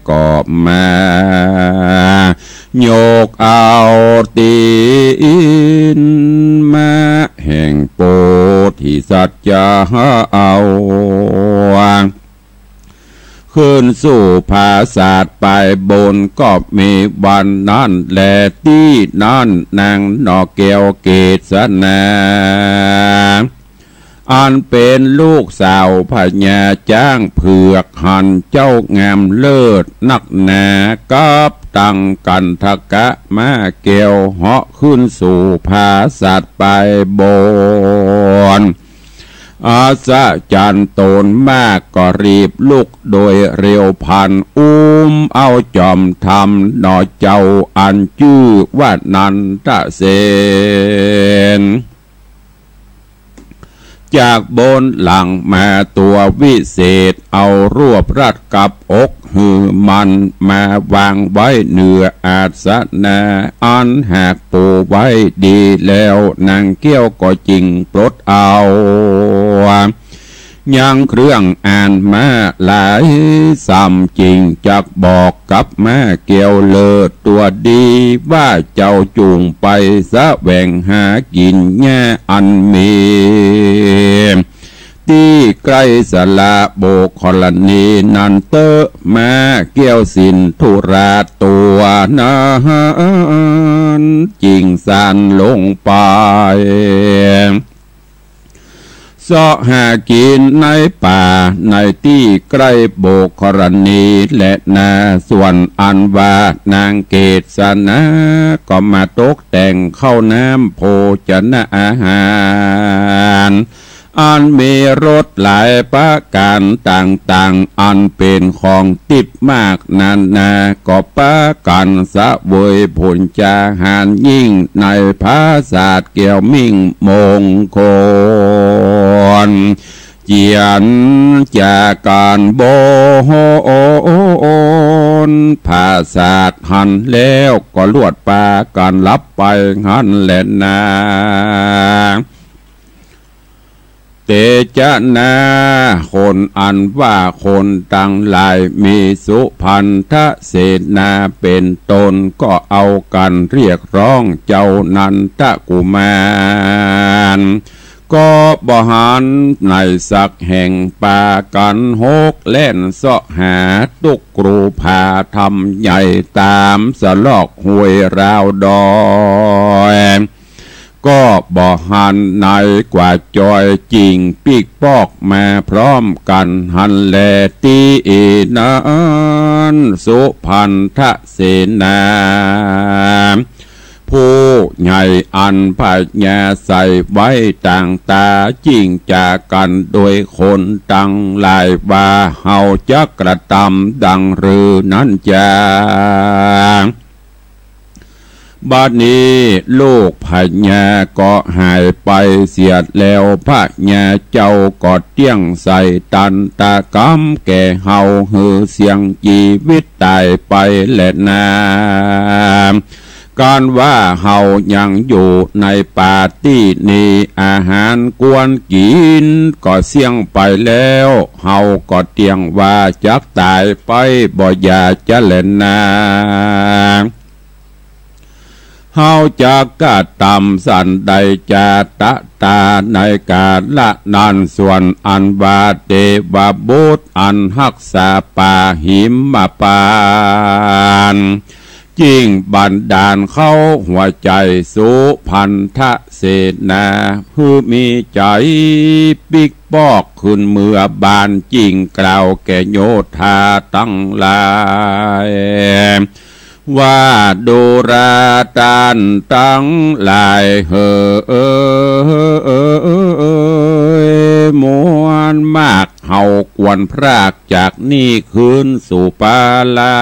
ก็มา ยกเอาตี๋นม้าแห่งโพธิสัตว์จะเอา ขึ้นสู่ผาสาทไปบนก็มีวันนั้นแล ตี้นั้นนางหน่อแก้วเกศนา อันเป๋นลูกสาวพญาจ๊างเผือกหันเจ้างามเลิศนักหนา กับตังกันทกะม้าแก้วเหาะขึ้นสู่ผาสาทไปบน อัศจรรย์ตนมากก็รีบลุกโดยเร็วพลัน อุ้มเอาจอมธรรมหน่อเจ้าอันจื้อว่านันทเสน จากบนหลังมาตั๋ววิเศษ เอารวบรัดกับอกหื้อมัน มาวางไว้เหนืออาสนะ อันหากปูไว้ดีแล้ว นางแก้วก็จึงปลดเอา ยังเครื่องอ่านมาหลายซ้ำ จึงจักบอกกับม้าแก้วเลิศตั๋วดี ว่าเจ้าจุ่งไปแสวงหากิ๋นหญ้าอันมีตี้ใก้สระโบกขรณีนั้นเต๊อะ ม้าแก้วสินธุราตั๋วนั้น จึงซานลงไป เซาะหากิ๋นในป่าในตี้ใก้โบกขรณีแลนา ส่วนอันว่านางเกศนา ก็มาตกแต่งข้าวน้ำโภชนะอาหาร อันมีรสหลายประก๋านต่างๆ อันเป๋นของติ๊บมากนานา ก็ปากั๋นเสวยผลจาหารยิ่ง ในผาสาทแก้วมิ่งมงคล เจียรจากั๋นบนผาสาทหั้นแล้ว ก็ลวดปากั๋นหลับไปหั้นแลนา เตจะนา คนอันว่าคนตังหลาย มีสุพันธเสนาเป๋นต้น ก็เอากั๋นเรียกร้องเจ้านันทกุมาร ก็บ่หันในสักแห่ง ปากั๋นหกแล่นเซาะหาตุ๊กรูผาถ้ำใหญ่ ต๋ามสะลอกห้วยราวดอย ก็บ่หันในกว่าจอย จึงปิ๊กป๊อกมาพร้อมกั๋นหั้นแล ตี้นั้นสุพันธเสนา ผู้ใหญ่อันพญาใส่ไว้ต่างต๋า จึงจากั๋นโดยคนตังหลายว่า เฮาจักกระตำดังรือนั้นจา บัดนี้ลูกพญาก็หายไปเสียแล้ว พญาเจ้าก็เตี้ยงใส่ตันตกรรมแก่เฮา หื้อเสี่ยงจีวิตต๋ายไปแลนา กั๋นว่าเฮายังอยู่ในป่าตี้นี้ อาหารควรกิ๋นก็เสี้ยงไปแล้ว เฮาก็เตี้ยงว่าจักต๋ายไปบ่อย่าจะแลนา เฮาจักกระตำสันใดจาตะต๋าในกาละนั้น ส่วนอันว่าเตวบุตรอันฮักษาป่าหิมพานต์ จึงบันดาลเข้าหัวใจ๋สุพันธเสนา หื้อมีใจ๋ปิ๊กป๊อกขึ้นเมือบาน จึงกล่าวแก่โยธาตังหลาย ว่าดูราต้านตังหลายเหย มวลมาก เฮาควรพราก จากนี้คืนสู่ปาลา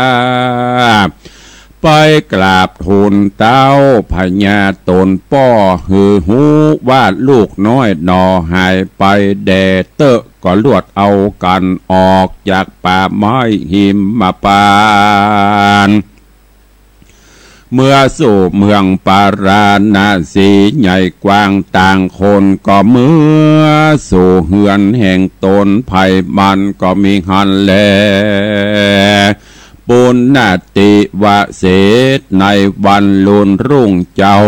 ไปกราบทูลเต้าพญาต๋นป้อ หื้อฮู้ว่าลูกน้อยหน่อหายไปแด่เต๊อะ ก็ลวดเอากั๋นออกจากป่าไม้หิมพานต์ เมือสู่เมืองปาราณสีใหญ่กว้าง ต่างคนก็เมือสู่เฮือนแห่งต๋น ใผมันก็มีหั้นแล ปุณณติวเสส ในวันลุนรุ่งเจ้า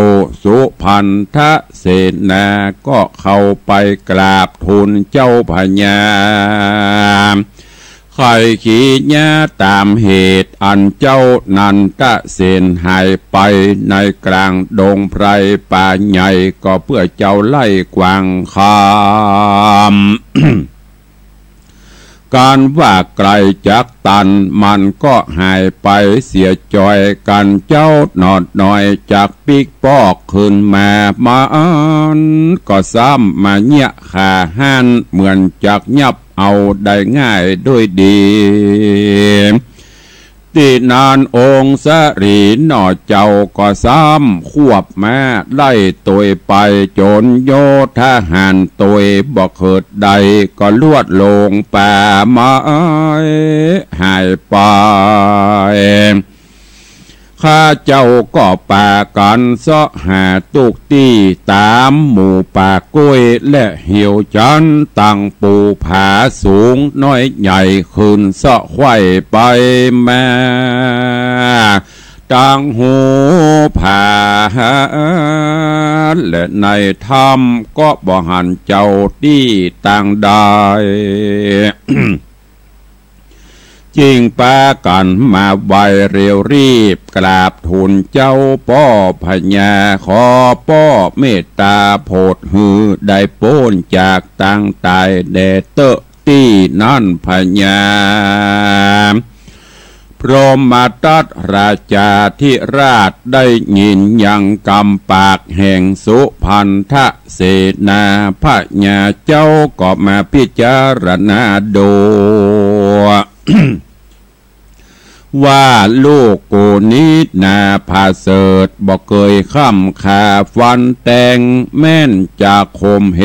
สุพันธเสนาก็เข้าไปกราบทูลเจ้าพญา ใค่เขียนต๋ามเหตุอันเจ้านันทเสนหายไปในกลางดงไพรป่าใหญ่ ก็เปื้อเจ้าไล่กวางคำ กันว่าไก๋จักตัน มันก็หายไปเสียจ้อย กันเจ้าหนอดน้อยจักปิ๊กปอกคืนมา มันก็ซ้ำมาเยียะขาหั้น เหมือนจักยับเอาได้ง่ายด้วยดี ตี้นั้นองค์สรีหน่อเจ้าก็ซ้ำควบม้าไล่ตวยไป จ๋นโยธหารตวยบ่เขิดใด ก็ลวดลงป่าไม้หายไป ข้าเจ้าก็ปากั๋นเซาะหาตุ๊กตี้ต๋ามหมู่ป่ากล้วยและเหี่ยวจันทน์ ตังปูผาสูงน้อยใหญ่ คืนเซาะไขว่ไปมา ตังฮูผา และในถ้ำก็บ่หันเจ้าตี้ตางใด จึงปากั๋นมาไวเร็วรีบกราบทูลเจ้าป้อพญา ขอป้อเมตต๋าโผดหื้อได้ป๊นจากตางต๋ายแด่เต๊อะ ตี้นั้นพญาพรหมทัตราชาธิราชได้ยินยังกำปากแห่งสุพันธเสนา พญาเจ้าก็มาพิจารณาดู ว่าลูกกูนี้นาผาเสริฐ บ่เกยค่ำขาฟันแตง แม่นจักข่มเห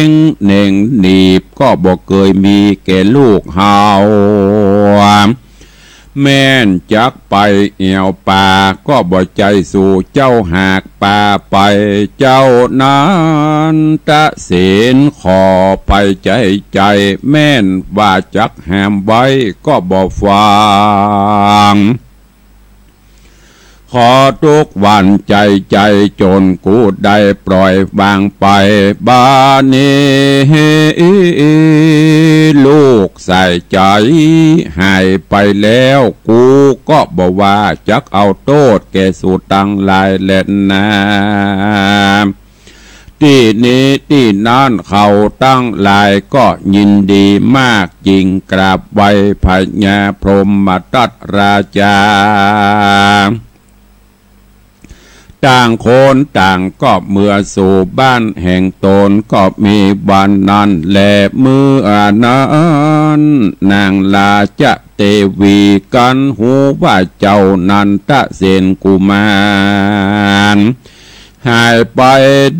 งเน่งหนีบ ก็บ่เกยมีแก่ลูกเฮา แม่นจักไปแอ่วป่า ก็บ่ใจ้สู่เจ้าหากปาไป เจ้านันทเสนขอภัยใจ๋ใจ๋ แม่นว่าจักหามไว้ก็บ่ฟัง ขอตุ๊กข์หวั่นใจ๋ใจ๋ จ๋นกูได้ปล่อยวางไป บาดนี้ลูกสายใจ๋หายไปแล้ว กูก็บ่ว่าจักเอาโต้ษแก่สูตังหลายแลนา ตี้นี้ตี้นั้นเขาตังหลายก็ยินดีมาก จึงกราบไหว้พญาพรหมทัตราชา ต่างคนต่างก็เมือสู่บ้านแห่งตน ก็มีวันนั้นแล เมื่อนั้นนางราชเตวีกั๋นฮู้ว่าเจ้านันทเสนกุมาร หายไป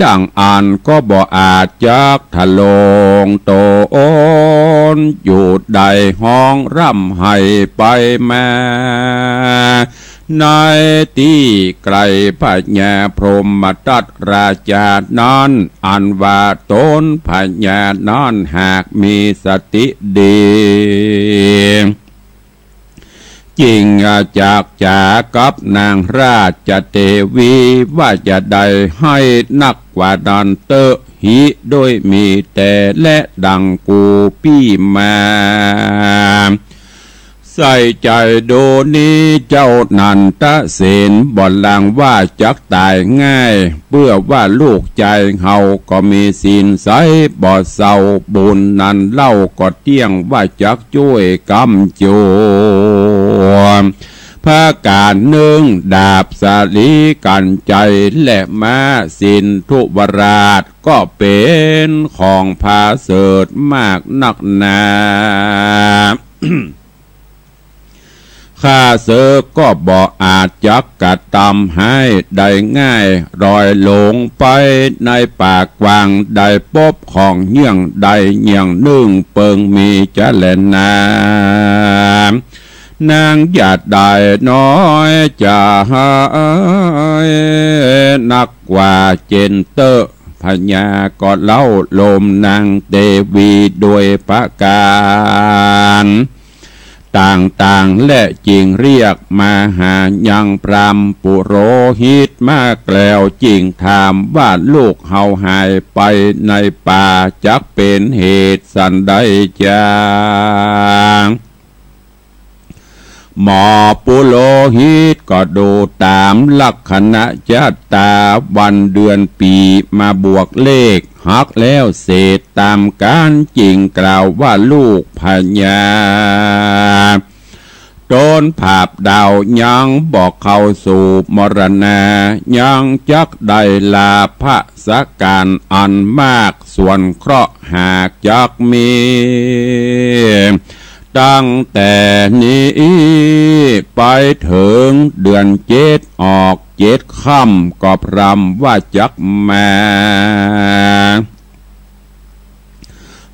ดั่งอั้นก็บ่อาจจักทะลงต๋น อยู่ได้ฮ้องร่ำไห้ไปมา ในตี้ใก้พญาพรหมทัตราชานั้น อันว่าต๋นพญานั้นหากมีสติดี จึงจักจ๋ากับนางราชเตวีว่าจะได้ ให้นักกว่านั้นเต๊อะ หิด้วยมีแต่และดั่งกูปี้มา ใส่ใจ๋ดูนี้เจ้านันทเสน บ่ลังว่าจักต๋ายง่าย เปื้อว่าลูกจายเฮาก็มีศีลใสบ่เศร้า บุญนั้นเล่าก็เตี้ยง ว่าจักจ้วยกำจัว ประก๋านนึ่ง ดาบสาลีกัญไชยและม้าสินธุวราช ก็เป๋นของผาเสริฐมากนักหนา ข้าเสิกก็บ่อาจจักกระตำหายได้ง่าย ลอยหลงไปในป่ากว้าง ได้ปบของเยื่องใดเยื่องนึ่ง เปิงมีจะแลนา นางอย่าได้น้อยใจ๋ นักว่าเจนเต๊อะ พญาก็เล้าโลมนางเตวีโดยประก๋านต่างๆ และจึงเรียกมาหายังพราหมณ์ปุโรหิตมาแกล้ว จึงถามว่าลูกเฮาหายไปในป่าจักเป๋นเหตุสันใดจา หมอปุโรหิตก็ดูต๋ามลักขณะจะต๋า วันเดือนปี๋มาบวกเลข หักแล้วเศษต๋ามกั๋น จึงกล่าวว่าลูกพญา ต๋นผาบดาวยังบ่เข้าสู่มรณา ยังจักได้ลาภะสักก๋านอันมาก ส่วนเคราะห์หากจักมี ตั้งแต่นี้ไปเถิงเดือนเจ็ด ออกเจ็ดค่ำ ก็พร่ำว่าจักมา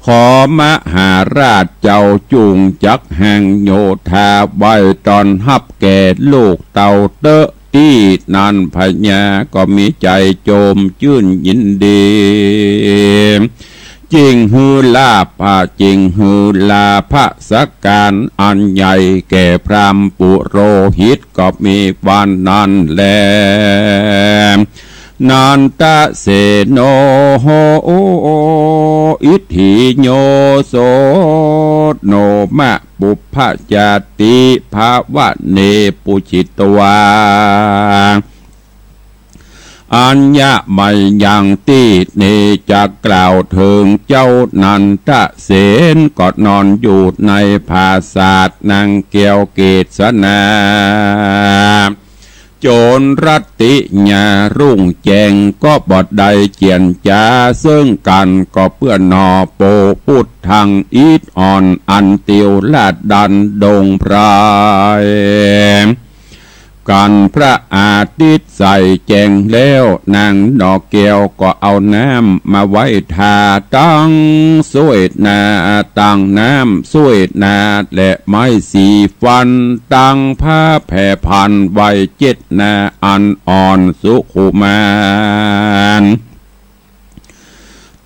ขอมหาราชเจ้าจุ่งจักแห่งโยธา ไว้ต้อนฮับแก่ลูกเต้าเต๊อะ ตี้นั้นพญาก็มีใจ๋โจมจื้นยินดี จึงหื้อลาภะ จึงหื้อลาภะสักก๋านอันใหญ่แก่พราหมณ์ปุโรหิต ก็มีวันนั้นแล นันทเสโน อิทธิโย โสโนมะ ปุพพจาติภวเน ปูจิตวา อัญญะมะยัง ตี้นี้จะกล่าวเถิงเจ้านันทเสน ก็นอนอยู่ในผาสาทนางแก้วเกศนา จ๋นรัตติญารุ่งแจ้ง ก็บ่ได้เจียรจาเซิ่งกั๋น ก็เปื้อหนอโปปุตถัง อิดอ่อนอันติวราชดันดงไพร กั๋นพระอาทิตย์ใส่แจ้งแล้ว นางหนอแก้วก็เอาน้ำมาไว้ทา ตั้งส้วยหน้า ตั้งน้ำส้วยหน้า และไม้สีฟัน ตั้งผ้าแผ่พันไว้เจ็ดหน้า อันอ่อนสุขุมาน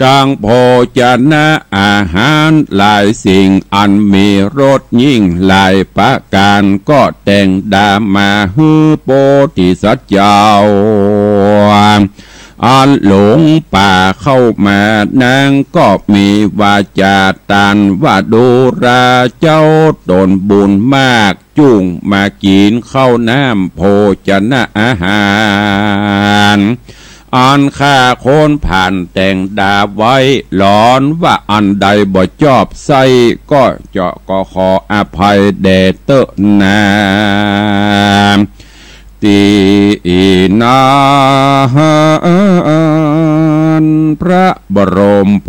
ตั้งโภชนะอาหารหลายสิ่ง อันมีรสยิ่งหลายประก๋าน ก็แต่งดามาหื้อโพธิสัตว์เจ้า อันหลงป่าเข้ามา นางก็มีวาจาตานว่า ดูราเจ้าตนบุญมาก จุ่งมากิ๋นข้าวน้ำโภชนะอาหาร อันข้าคนผ่านแต่งดาไว้ หลอนว่าอันใดบ่จอบใส้ ก็จะก็ขออภัยแด่เต๊อะนา ตี้นั้นพระบรมโพ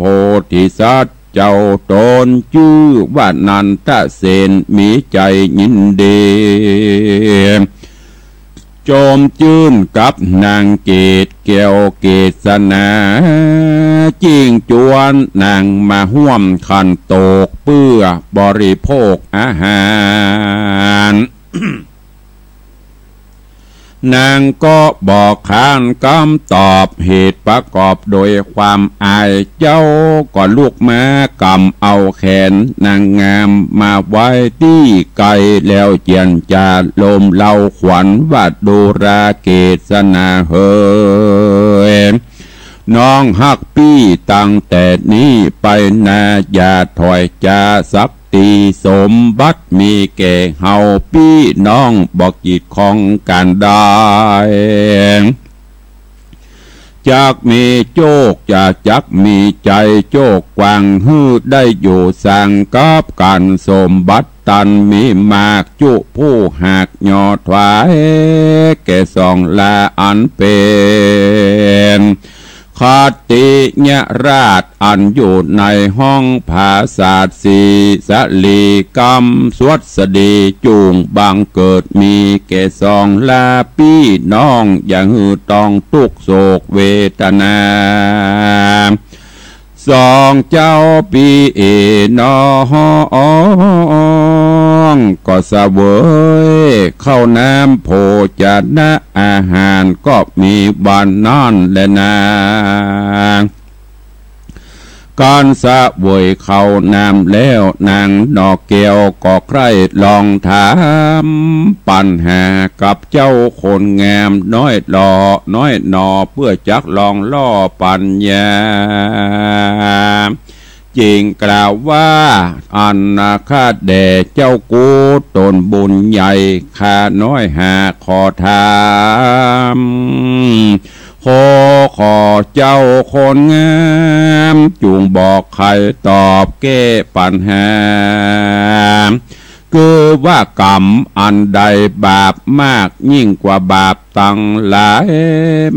ธิสัตว์ เจ้าตนจื้อว่านันทเสน มีใจ๋ยินดี โจมจื้นกับนางเกศแก้วเกศนา จึงจวนนางมาฮ่วมขันโตก เปื้อบริโภคอาหาร นางก็บ่ขานกำตอบ เหตุประกอบโดยความอาย เจ้าก็ลุกมากำเอาแขนนางงามมาไว้ตี้ไกล แล้วเจียรจาโลมเล้าขวัญว่า ดูราเกศนาเหย น้องฮักปี้ตั้งแต่นี้ไปนา อย่าถอยจาสัก ตี้สมบัติมีแก่เฮาปี้น้องบ่กีดข้องกั๋นได้ จักมีโจคจะจักมีใจ๋โจคกว้าง หื้อได้อยู่สร้างกับกั๋น สมบัติตันมีมากจุ ผู้หากหย่อถวายแก่สองลาอันเป๋น คติยราชอันอยู่ในห้องผาสาทสีสลีกำสวัสดีจุ่งบังเกิดมีแก่สองลาปี้น้อง อย่าหื้อต้องตุ๊กข์โศกเวทนา สองเจ้าปี้น้อง ก็เสวยข้าวน้ำโภชนะอาหารก็มีวันนั้นแลนา การเสวยข้าวน้ำแล้วนางหน่อแก้วก็ใคร่ลองถามปัญหากับเจ้าคนงามน้อยหล่อน้อยหน่อ เปื้อจักลองล่อปัญญา จึงกล่าวว่า อันนาข้าแด่เจ้ากู้ต๋นบุญใหญ่ ข้าน้อยหากขอถาม ขอ ขอเจ้าคนงามจุ่งบอกไขตอบแก้ปัญหา คือว่ากรรมอันใดบาปมากยิ่งกว่าบาปตังหลาย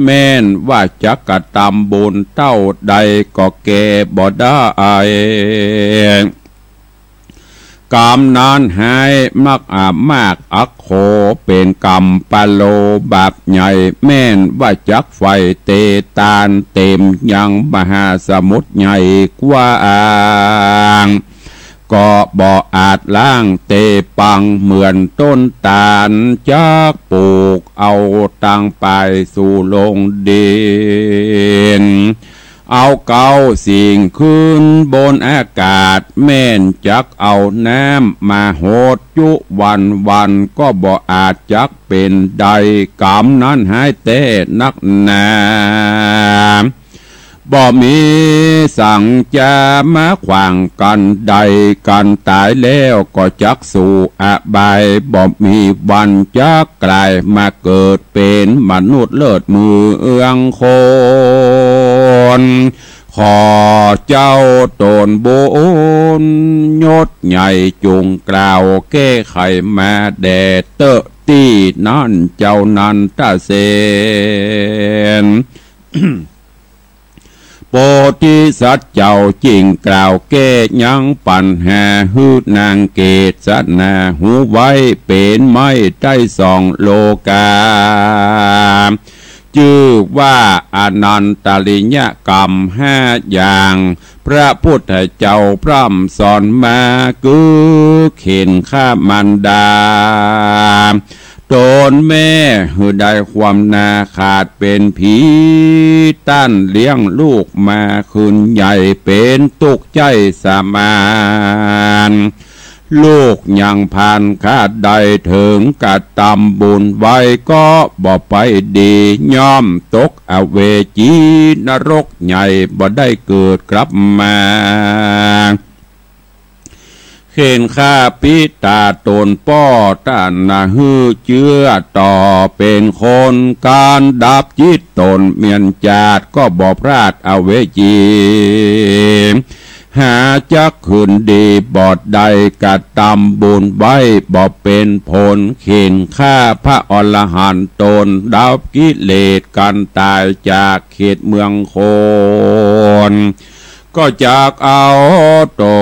แม่นว่าจักกระตำบุญเต้าใดก็แก้บ่ได้ กรรมนั้นฮ้ายมักอามากอักโข เป๋นกรรมปะโลบาปใหญ่ แม่นว่าจักใฝ่เตตานเต๋มยังมหาสมุทรใหญ่กว้าง ก็บ่อาจล้างเตปังเหมือนต้นตาล จักปลูกเอาตังไปสู่ลงดิน เอาเก๊าสิ่งขึ้นบนอากาศ แม่นจักเอาน้ำมาหดจุวันวัน ก็บ่อาจจักเป๋นได้ กรรมนั้นฮ้ายแต๊นักหนา บ่มีสังจะมาขวางกั๋นได้ กั๋นต๋ายแล้วก็จักสู่อบาย บ่มีวันจักกลายมาเกิดเป๋นมนุษย์เลิศเหมืองคน ขอเจ้าต๋นบุญยศใหญ่จุ่งกล่าวแก้ไขมาแด่เต๊อะตี้นั้นเจ้านันทเสน โพธิสัตว์เจ้าจึงกล่าวแก้ยังปัญหาหื้อนางเกสนาฮู้ไว้เป๋นไม้ได้สองโลกา จื้อว่าอนันตริยกรรมห้าอย่าง พระพุทธเจ้าพร่ำสอนมา คือเข็นฆ่ามารดา ต๋นแม่หื้อได้ความนาขาดเป๋นผี ต้านเลี้ยงลูกมาขึ้นใหญ่เป๋นตุ๊กข์ใจ๊สมาน ลูกยังผ่านขาดได้เถิงกระตำบุญไว้ก็บ่ไปดี ย่อมตกอเวจีนรกใหญ่บ่ได้เกิดกลับมา เข็นฆ่าปิตาต๋นป้อต้านนาหื้อเจื้อต่อเป๋นคน ก๋านดับจิตต๋นเมียนจาติก็บ่พลาดอเวจี หาจักขึ้นดีบ่ได้กระตำบุญไว้บ่เป๋นผล เข็นฆ่าพระอรหันต์ต๋นดับกิเลสก๋านต๋ายจากเขตเมืองคน ก็จักเอาต๋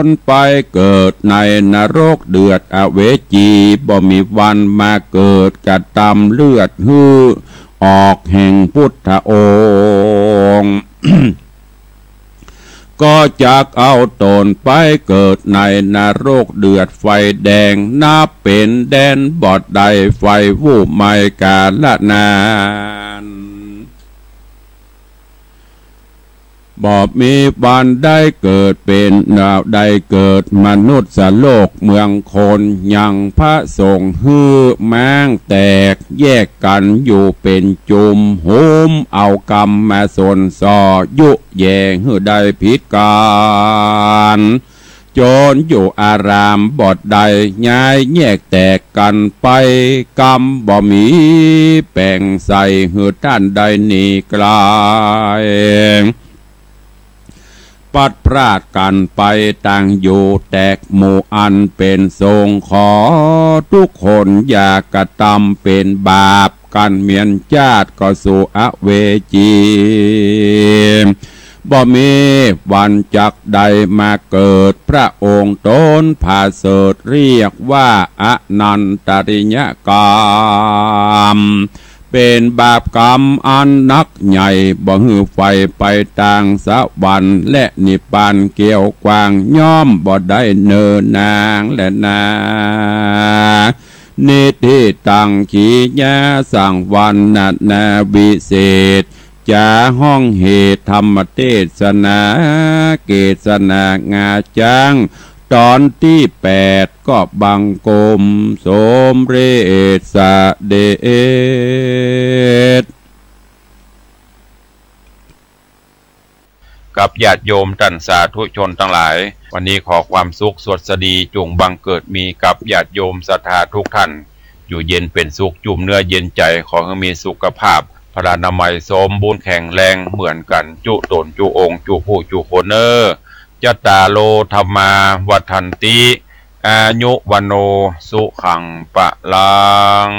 นไปเกิดในนรกเดือดอเวจี บ่มีวันมาเกิดกระตำเลือดหื้อออกแห่งพุทธองค์ ก็จักเอาต๋นไปเกิดในนรกเดือดไฟแดง นับเป๋นแดนบ่ได้ไฟไหม้กาละนาน บ่มีวันได้เกิดเป๋น ได้เกิดมนุษย์โลกเมืองคน ยังพระสงฆ์หื้อม้างแตกแยกกั๋นอยู่เป๋นจุม หุมเอากรรมมาสนส่อยุแย่หื้อได้ผิดกั๋น จนอยู่อารามบ่ได้ ย้ายแยกแตกกั๋นไป กรรมบ่มีแป๋งใส่หื้อต้านได้หนีไกล พลัดพรากกั๋นไปต่างอยู่แตกหมู่อันเป๋นสงฆ์ ขอทุกคนอย่ากระตำเป๋นบาปกั๋นเหมือนจาติก็สู่อเวจี บ่มีวันจักได้มาเกิด พระองค์ต๋นผาเสริฐเรียกว่าอนันตริยกรรม เป๋นบาปกรรมอันนักใหญ่ บ่หื้อใฝ่ไปตางสวรรค์และนิพพานเกี่ยวกว้าง ย่อมบ่ได้เนินนางแลนา นิธิตัง ขีณาสังวรรณนาวิเศษ จ๋าฮ้องเหตุธรรมเตสนา เกสนางาจ๊าง ต๋อนตี้แปด ก็บังคมสมเร็จเสด็จ กับญาติโยมต้านสาธุชนตังหลาย วันนี้ขอความสุขสวัสดีจุ่งบังเกิดมีกับญาติโยมศรัทธาทุกท่าน อยู่เย็นเป๋นสุข จุ่มเนื้อเย็นใจ๋ ขอหื้อมีสุขภาพ พลานามัยสมบูรณ์แข็งแรงเหมือนกั๋นจุ๊ต๋นจุ๊องค์จุ๊ผู้จุ๊คนเน่อ จัตตาโร ธัมมา วัฑฒันติ อายุ วัณโณ สุขัง พลัง